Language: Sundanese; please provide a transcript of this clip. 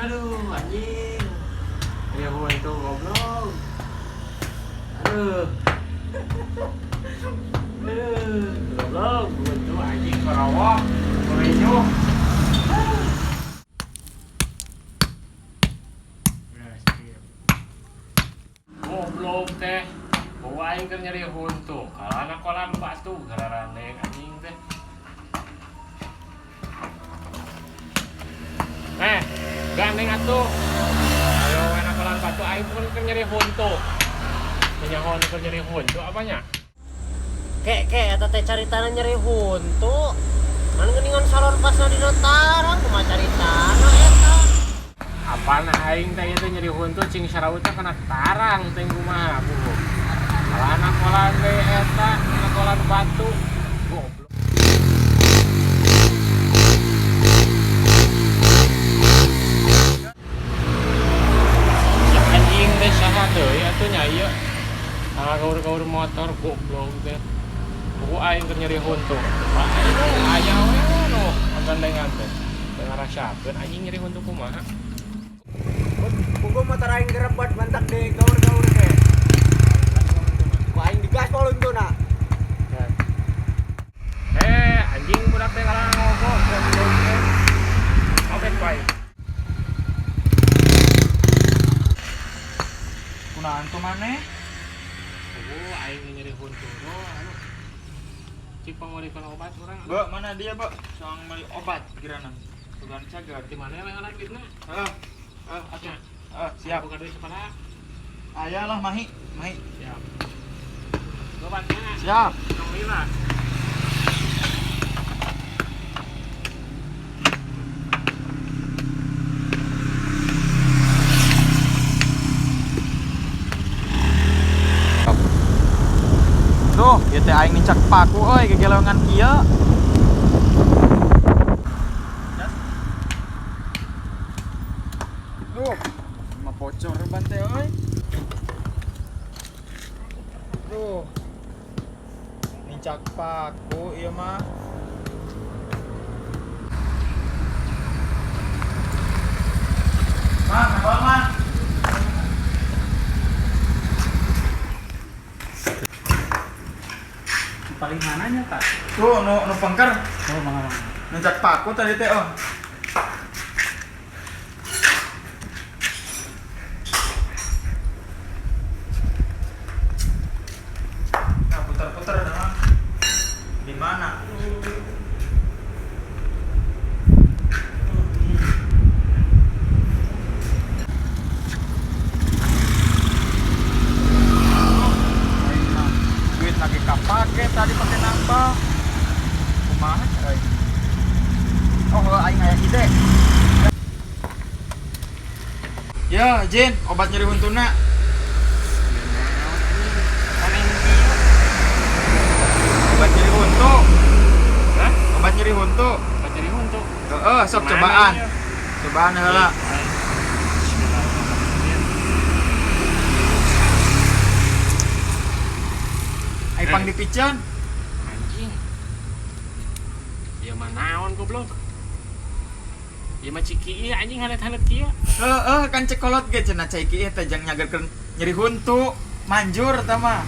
Aduh, anjing. Ya itu goblok. Aduh. Aduh, goblok, itu anjing korawok, korenyuh. Goblok teh. Bawa aing keur nyeri huntu. Kalana kolam batu gararandeng anjing teh. Eh, gandeng atuh. Ayo enak kolam batu aing pun keur nyeri huntu. Nyaho keur nyeri huntu apanya? Kek, kek, eta teh caritana nyeri huntu. Kan geuningan salon pasna dina tarang kumaha caritana eta. Apaan aing teh ieu teh nyeri huntu cing sarautna kana tarang teh kumaha bu. Kalana kolam teh eta kana kolam batu. Goblok. Ya anjing teh saha deui atuh nya ieu. Kaur-kaur motor goblok teh. Buku aing keur nyeri huntu. Wah, aing aya we nu gandengan teh. Teu ngarasakeun anjing nyeri huntu kumaha. Pugu motor aing gerebot bantak di gaur-gaur teh. Ku aing digaspol untuna. Eh, anjing budak teh ngalah ngogok goblok teh. Obek bae. Kunaon tuh maneh? Pugu aing nyeri huntu tuh anu. Cik pangolikeun obat urang. Be, mana dia, Be? Soang beli obat kirana. Sugan cagar. Di mana lah duitna? Heeh. Heeh, atuh. Heeh, siap. Buka duit sabaraha? Aya lah mahi, mahi. Siap. Obatnya. Siap. Alhamdulillah. Duh, ieu teh aing nincak paku euy gegelongan kieu. Duh, mah bocor ban teh euy. Duh. Nincak paku ieu mah. Mang, apa mang? Paling mananya Pak? Tuh, nu nu pengker. Oh, mana? Nincak paku tadi teh oh. Nah, putar-putar dah. Di mana? Duit lagi kapake tadi pakai nambah. Kumaha euy? Oh, aing aya ide. Ya, Jin, obat nyeri huntuna. Obat nyeri huntu. Hah? Obat nyeri huntu. Obat nyeri huntu. Heeh, sok cobaan. Cobaan heula. Bismillahirrahmanirrahim. Ai pang dipiceun. Anjing. Ieu mah naon goblok? Ieu mah ciki ieu anjing hanet-hanet kieu. Heeh, kan cekolot ge cenah cai kieu teh jang nyagerkeun nyeri huntu. Manjur eta mah.